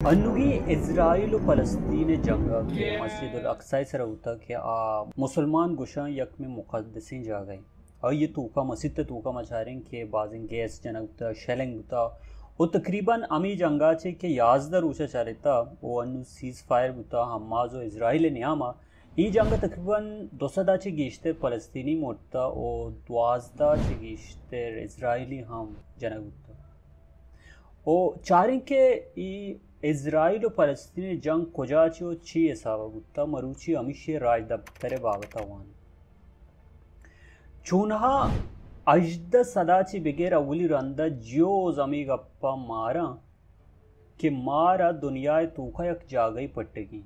انوگیں اسرائیل و فلسطین ءِ جنگ ءَ کہ مسجد الاقصی ءِ سرا بوتگ کہ آ مسلمان گوشاں یک مئے مقدسیں جاگہے۔ آئی ءِ توکا، مسیت ءِ توکا ما چاریں کہ بازیں گیس جنگ بوتا، شیلنگ بوتا و تقریباً ہمے جنگ ءَ چہ کہ یازدہ روچ ءَ چاریتا و انو سیز فائر بوتا حماس و اسرائیل ءِ نیاما۔ اے جنگ ءَ تقریباً دو سد ءَ چہ گیشتر فلسطینی مرتا و دوازدہ ءَ چہ گیشتر اسرائیلی ہم جنگ بوتا۔ و چاریں کہ اے اسرائیل و فلسطین ءِ جنگ کجا چہ و چی حساب ءَ بوتا، مروچی ہمیشی راجدپتر ءِ بابت ءَ وانیں۔ چونہا ہژدہ سد ءَ چہ بگر اولی رند ءَ جیوز ہمے گپ ءَ ماراں کہ مارا دنیا ءِ توکا یک جاگہے پٹگی۔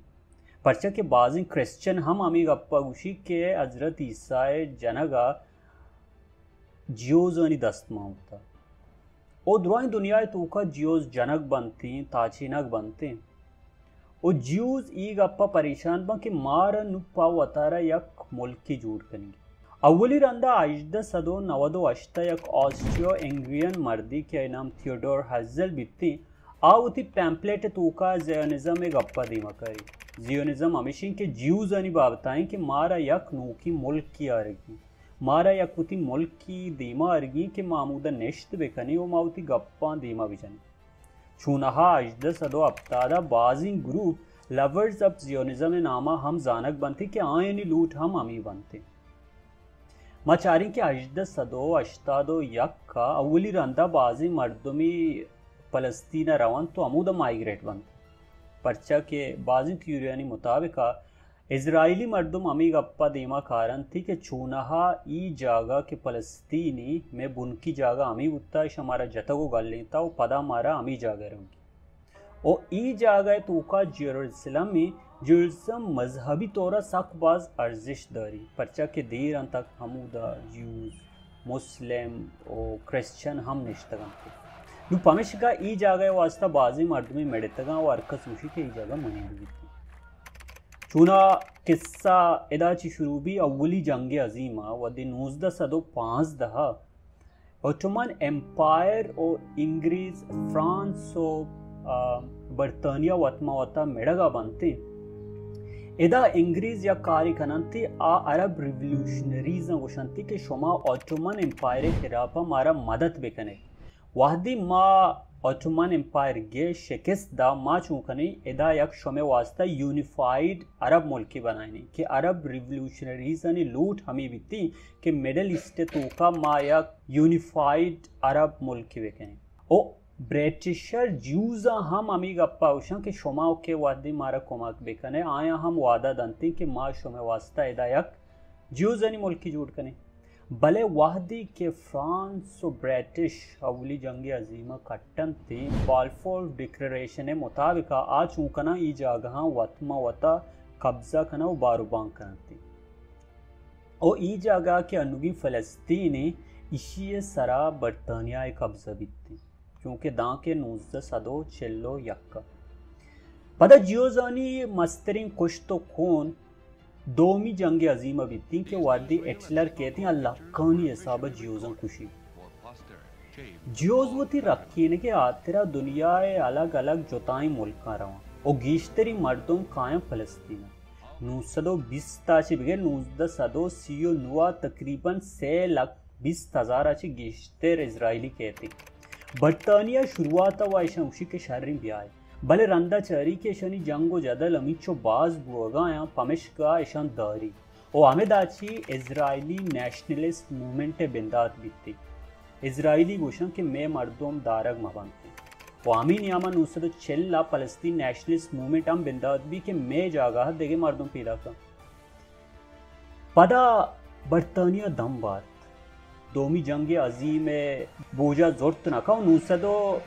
پرچا کہ بازیں کرسچن ہم ہمے گپ ءَ گوشی کہ حضرت عیسی ءِ جنگ ءَ جیوزانی دست مان بوتا۔ او درائیں دنیا ءِ توکا جیوز جنگ بنتیں، تاچینگ بنتیں۔ او جیوز اے گپ ءَ پریشان باں کہ مارا نوں پہ وتارا یک ملکے جوڑ کنگی۔ اولی رندا ہژدہ سد و نود و ہشت ءَ یک آسٹریو ہنگریئن مردے کہ آئی نام تھیوڈور ہرزل بیتیں، آ وتی پیمپلیٹ ءِ توکا زیونزم ءِ گپ ءَ دیما کاری۔ زیونزم ہمیشیں کہ جیوزانی بابت ءَ ایں کہ مارا یک نوکیں ملکے آرگی، مارا یک وتی ملکے دیما آرگی کہ ما ہمودا نشت بکنیں و ما وتی گپاں دیما بجنیں۔ چونہا ہژدہ سد و ہپتاد ءَ بازیں گروپ لورز آف زیونزم ءِ ناما ہم زانگ بنت کہ آیانی لوٹ ہم ہمے بنت۔ ما چاریں کہ ہژدہ سد و ہشتاد و یک ءَ اولی رندا بازیں مردمے فلسطین ءَ رونت و ہمودا مائیگریٹ بنت، پرچا کہ بازیں تھیوریانی مطابق ءَ اسرائیلی مردم ہمے گپ ءَ دیما کارنتی کہ چونہا اے جاگہ کہ فلسطینی مئے بنکی جاگہ ہمے بوتا، ایشاں مارا جتگ و گلینتا و پدا مارا ہمے جاگہ روگی۔ و اے جاگہ ءِ توکا جیروسلم ایں، جیروسلم مذہبی طور ءَ سک باز ارزشت داری، پرچا کہ دیر انت تک ہمودا جیوز، مسلم و کرسچن ہم نشتگ انت۔ نوں پمشکا اے جاگہ ءِ واسطہ بازیں مردمے مڑتگاں و ہرکس گوشی کہ اے جاگہ منی بہ بیت۔ چونا قصہ ادا چی شروع بی، اولی جنگ عظیم ءَ وھدے نوزدہ سد و پانزدہ ءَ اوٹومن ایمپائر و انگریز، فرانس و، آ، برطانیہ وت ما وتا مڑگا بنتیں۔ ادا انگریز یک کارے کننتی، آ عرب ریولوشنریزاں گوشنتی کہ شما اوٹومن ایمپائر خلافا مارا مدد بکنے۔ وہدی ما اوٹومن ایمپائر گے شکست دا، ما چون کنیں ادا یک شمے واسطہ یونیفائیڈ عرب ملکے بنائینیں کہ عرب ریولوشنریزانی لوٹ ہمے بیتی کہ مڈل ایسٹ توکا ما یک یونیفائیڈ عرب ملکے بکنیں۔ او برٹشر جیوزاں ہم ہمے گپا گوشاں کہ شما کہ وہدی مارا کمک بکنے، آیاں ہم وعدہ دنتی کہ ما شمے واسطہ ادا یک جیوزانی ملکے جوڑ کنیں۔ بلے وہدی کہ فرانس و برٹش اولی جنگ عظیم ءَ کٹنتی، بالفور ڈکلریشن مطابق آ چون کناں ای جاگہاں وت ما وتا قبضہ کناں و بار و بانگ کننتی۔ او ای جاگہ کہ انوگیں فلسطین ایں، ایشی سرا برطانیہ قبضہ بیتی، چونکہ دانکہ نوزدہ سد و چل و یک۔ پدا جیوزانی مستریں کشت و خون دومی جنگ عظیم بیتیں کہ وہدی ہٹلر کہتیں، لکانی حساب جیوزاں کشی۔ جیوز وتی رکینگ ءِ ہاترا دنیا ءِ الگ الگ جتائیں ملکاں رواں و گیشتری مردم کایاں فلسطین ءَ۔ نو سد و بیست ءَ چہ بگر نوزدہ سد و سی و نو ءَ تقریباً سے لکھ بیست ہزار ءَ چہ گیشتر اسرائیلی کیت۔ برطانیہ شروعات ءَ و ایشاں گوشی کہ شریں بیائے، بلے رندا چاری کہ ایشانی جنگ و جدل ہمینچو باز بوگا آیاں، پمشکا ایشاں داری۔ و ہمدا چی اسرائیلی نیشنلسٹ موومنٹ ءِ بندات بیتی۔ اسرائیلی گوشاں کہ مئے مردم دارگ مہ بنت۔ و ہمے نیاما نو سد و چل ءَ فلسطین نیشنلسٹ موومنٹ ہم بندات بی کہ مئے جاگہ ءَ دگہ مردم پیداک انت۔ پدا برطانیہ دم بارت۔ دومی جنگ عظیم ءِ بوجا زرت نہ کن۔ نو سد و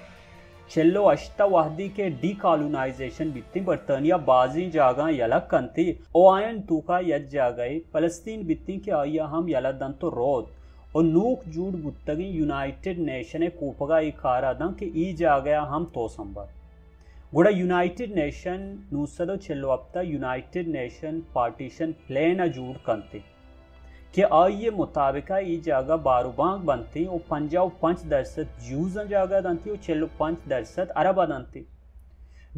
چل و ہشت ءَ وہدی کہ ڈی کالونائزیشن بیتیں، برطانیہ بازیں جاگہاں یلہ کنتی و آیانی توکا یک جاگہے فلسطین بیتیں کہ آئیا ہم یلہ دنت و روت و نوک جوڑ بوتگیں یونائیٹڈ نیشن ءِ کوپگا اے کارا دنت کہ ای جاگہا ہم تو سنبھال۔ گڑا یونائیٹڈ نیشن نو سد و چل و ہپت ءَ یونائیٹڈ نیشن پارٹیشن پلان ءَ جوڑ کنت کہ آئی ءِ مطابق ءَ اے جاگہ بار و بانگ بنت و پنجاہ و پنچ درسد جیوزاں جاگہ دنت و چل و پنچ درسد عرب ءَ دنت۔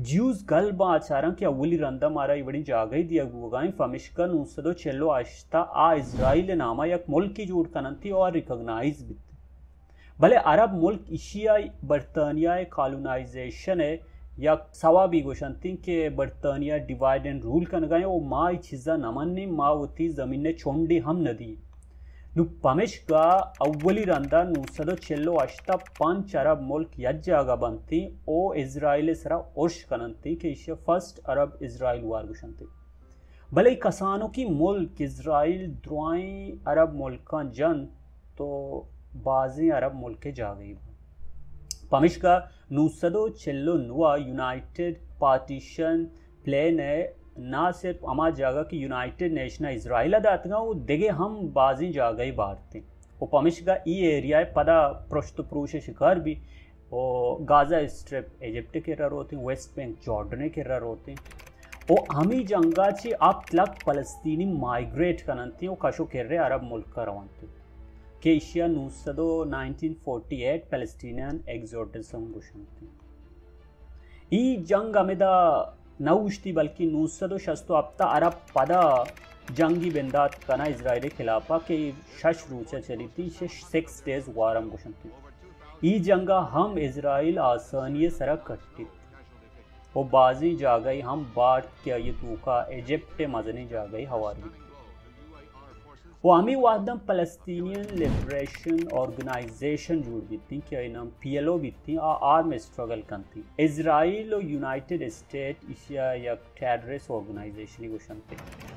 جیوز گل باں آ چاراں کہ اولی رندا مارا اے وڑیں جاگہے دیگ بوگا ایں، پمیشکا نو سد و چل و ہشت ء آ اسرائیل ء ناما یک ملکے جوڑ کننتی و آ ریکگنائز بیت۔ بلے عرب ملک ایشی ء برطانیہ ء کالونائزیشن ء یک سوابی گوشنتی کہ برطانیہ ڈیوائیڈ اینڈ رول کنگا ایں و ما اے چیزا نہ منیں، ما وتی زمین ء چنڈے ہم نہ دیں۔ نوں پمشکا اولی رندا نو سد و چل و ہشت ء پنچ عرب ملک یک جاگہ بنتیں او اسرائیل ء سرا ارش کننتیں کہ ایشی ء فرسٹ عرب اسرائیل وار گوشنتیں۔ بلے اے کسانوکی ملک اسرائیل درائیں عرب ملکاں جنت تو بازیں عرب ملک ء جاگہے بنت۔ پمشکا نو سد و چل و نو ء یونائیٹڈ پارٹیشن پلان ء نہ صرف ہما جاگہ کہ یونائیٹڈ نیشن ء اسرائیل ء داتگاں و دگہ ہم بازیں جاگہے بارتیں و پمشکا ای ایریا ء پدا پرشت و پروش ء شکار بی و گازا اسٹرپ ایجپٹ ء کرا روتیں، ویسٹ بینک جارڈن ء کرا روتیں و ہمے جنگا چہ ہپت لکھ فلسطینی مائیگریٹ کننتیں و کش و کر ء عرب ملک ء رونتیں کہ ایشیا نو سد و نائنٹین فورٹی ایٹ پیلسٹینین ایگزوڈس ہم گوشنتیں۔ ای جنگ ہمدا نہ اوشتی بلکہ نو سد و شست و ہپت ء عرب پدا جنگی بندات کنا اسرائیل خلافا کہ شش روچا چلیتی، شش سکس ڈیز وار ہم گوشنتی۔ ای جنگا ہم اسرائیل آسانی سرا کٹیت و بازیں جاگہے ہم بارت کہ آئی توکا ایجپٹ مزنیں جاگہے ہوار بیت۔ و ہمے وہداں فلسطینین لبریشن آرگنائزیشن جوڑ بیتیں کہ آئی نام پی ایل او بیتیں، آ آرم اسٹرگل کنتیں۔ اسرائیل و یونائیٹڈ اسٹیٹ ایشیا یک ٹیررسٹ آرگنائزیشنے گوشنتیں۔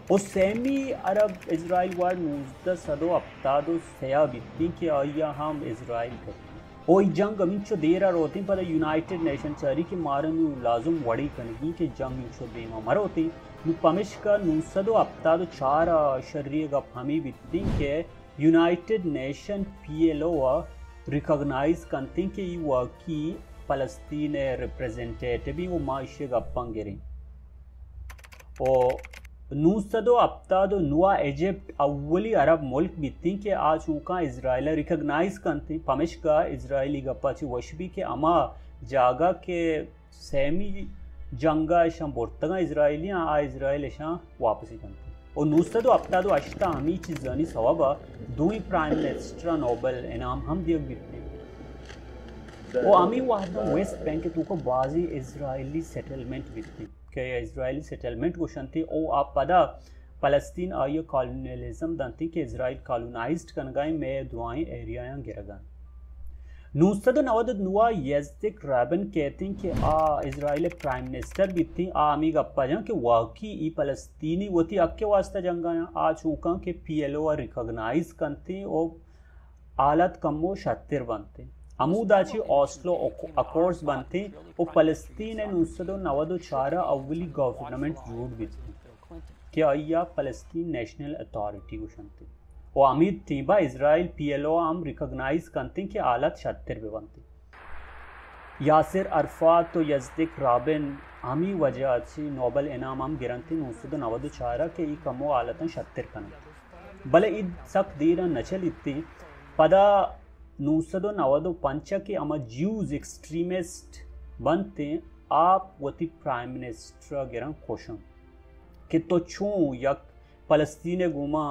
و سیمی عرب اسرائیل وار نوزدہ سد و ہپتاد و سیا بیتیں کہ آئیا ہم اسرائیل کپتیں۔ او ای جنگ ہمینچو دیرا روتیں، پدا یونائیٹڈ نیشن چاری کہ مارا نوں لازم وڑے کنگی کہ جنگ انچو دیما مروتیں۔ نوں پمشکا نو سد و ہپتاد و چار ء شری ء گپ ہمے بیتیں کہ یونائیٹڈ نیشن پی ایل او ء ریکگنائز کنتیں کہ ای واقعی فلسطین ء ریپریزنٹیٹیو و ما ایشی ء گپاں گریں۔ و نو سد و ہپتاد و نو ء ایجپٹ اولی عرب ملک بیتیں کہ آ چونکاں اسرائیل ء ریکگنائز کنتیں، پمشکا اسرائیلی گپا چہ وش بی کہ ہما جاگہ کہ سیمی جنگا اشاں برتگاں اسرائیلیاں، آ اسرائیل اشاں واپسی کنتیں۔ و نو سد و ہپتاد و ہشت ء ہمے چیزانی سوبا دوئیں پرائم منسٹر ء نوبل انعام ہم دیگ بیتیں۔ و ہمے وہدا ویسٹ بینک ء توکا بازیں اسرائیلی سیٹلمنٹ بیتیں۔ کہ اسرائیلی سیٹلمنٹ گوشنتی او آ پدا فلسطین آئی کالونیلزم دنتی کہ اسرائیل کالونائزڈ کنگائیں مئے درائیں ایریایاں گرگن۔ نو سد و نود و نو ء یزدک رابن کہتیں کہ آ اسرائیل پرائم منسٹر بیتیں، آ ہمے گپا جن کہ واقعی ای فلسطینی وتی حق واسطہ جنگایاں، آ چونکاں کہ پی ایل او ریکگنائز کنتیں او حالت کمو شتر بنتیں۔ ہمودا چہ اوسلو اک-، اکورڈز بنتیں و فلسطین ء نو سد و نود و چار ء اولی گورنمنٹ جوڑ بیتیں کہ آئیا فلسطین نیشنل اتھارٹی گوشنتیں و ہمے ٹیمبا اسرائیل پی ایل او ہم ریکگنائز کنتیں کہ حالت شتر بہ بنتیں۔ یاسر عرفات و یزدک رابن ہمے وجہ ء چہ نوبل انعام ہم گرنت نو سد و نود و چار ء کہ ای کمو حالتاں شتر کننت۔ بلے ای سک دیر ء نہ چلیت۔ پدا نو سد و نود و پنچ ء کہ ہما جیوز ایکسٹریمسٹ بنت، آپ وتی پرائم منسٹر ء گرن کوشن کہ تو چون یک فلسطین ء گوما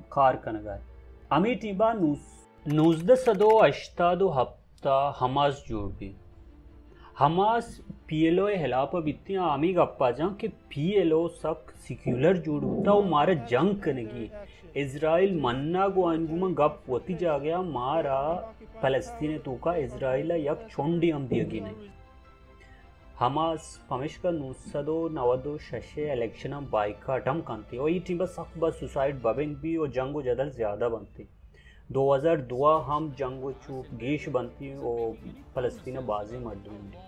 کار کنگا۔ ہمے ٹیمبا نوز-، نوزدہ سد و ہشتاد و ہپت ء حماس جوڑ بی۔ حماس پی ایل او ء ہلاپ ء بیتیں، آ ہمے گپا جاں کہ پی ایل او سک سیکولر جوڑ بوتا و مارا جنگ کنگی۔ اسرائیل منگ و انگومن گپ وتی جاگہ ء، مارا فلسطین ء توکا اسرائیل ء یک چنڈے ہم دیگی نہیں۔ حماس پمشکا نو سد و نود و شش ء الیکشن ء بائیکاٹ ہم کنتی و ای ٹیم ء سک بس سوسائڈ ببنگ بی و جنگ و جدل زیادہ بنتی۔ دو ہزار دو ء ہم جنگ و چوپ گیش بنتی و فلسطین ء بازیں مردم مری۔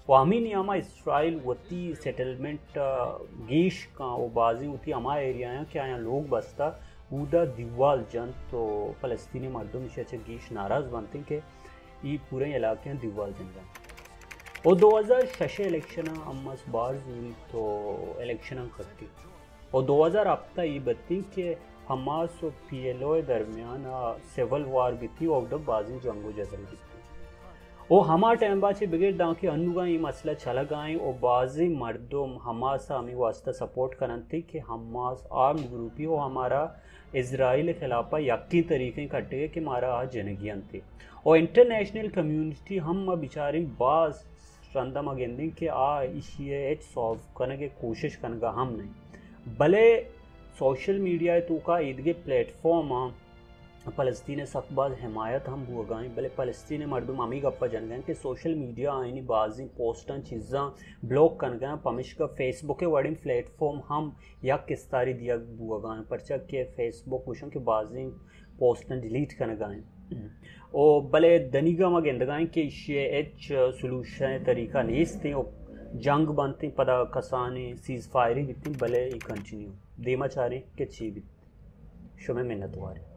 و ہمے نیاما اسرائیل وتی سیٹلمنٹ ء گیش کاں و بازیں وتی ہما ایریایاں کہ آیاں لوگ بستا اودا دیوال جنت و فلسطینی مردم ایشی ء چہ گیش ناراض بنت کہ ای پوریں علاقیاں دیوال جنگا۔ و دو ہزار شش الیکشن ہم اس بار زوریت و الیکشن کٹی۔ و دو ہزار ہپت ء ای بتیں کہ حماس و پی ایل او درمیان سول وار بیتی و اودا بازیں جنگ و جدل بیتی۔ او ہما ٹائم با چہ بگر داں کہ انوگاں اے مسئلہ چلگا ایں او بازیں مردم حماس ءَ ہمے واسطہ سپورٹ کننت کہ حماس آرمڈ گروپی او ہمارا اسرائیل خلاف ءَ یکیں طریقیں کٹگے کہ مارا آ جنگی انت۔ او انٹرنیشنل کمیونٹی ہم ما بچاریں باز رندا ما گندیں کہ آ ایشی ءَ ہچ سالو کنگ ءِ کوشش کنگا ہم نہ انت، بلے سوشل میڈیا ءِ توکا ایدگہ پلیٹ فارم آں فلسطین ءِ سک باز حمایت ہم بوگا ایں، بلے فلسطین ءِ مردم ہمے گپ ءَ جنگا انت کہ سوشل میڈیا آئینی بازیں پوسٹاں چیزاں بلاک کنگا انت، پمیشکا فیس بک ءِ وڑیں پلیٹ فارم ہم یک استاری دیگ بوگا انت، پرچا کہ فیس بک گوشن کہ بازیں پوسٹاں ڈیلیٹ کنگا انت۔ او بلے دنیگا ما گندگا ایں کہ ایشی ءِ ہچ سولوشن ءِ طریقہ نیست ایں او جنگ بنت ایں، پدا کسانیں سیز فائرنگ بیت ایں، بلے ای کنٹینیو دیما چاریں کہ چی بیت۔ شمئے منت واریں۔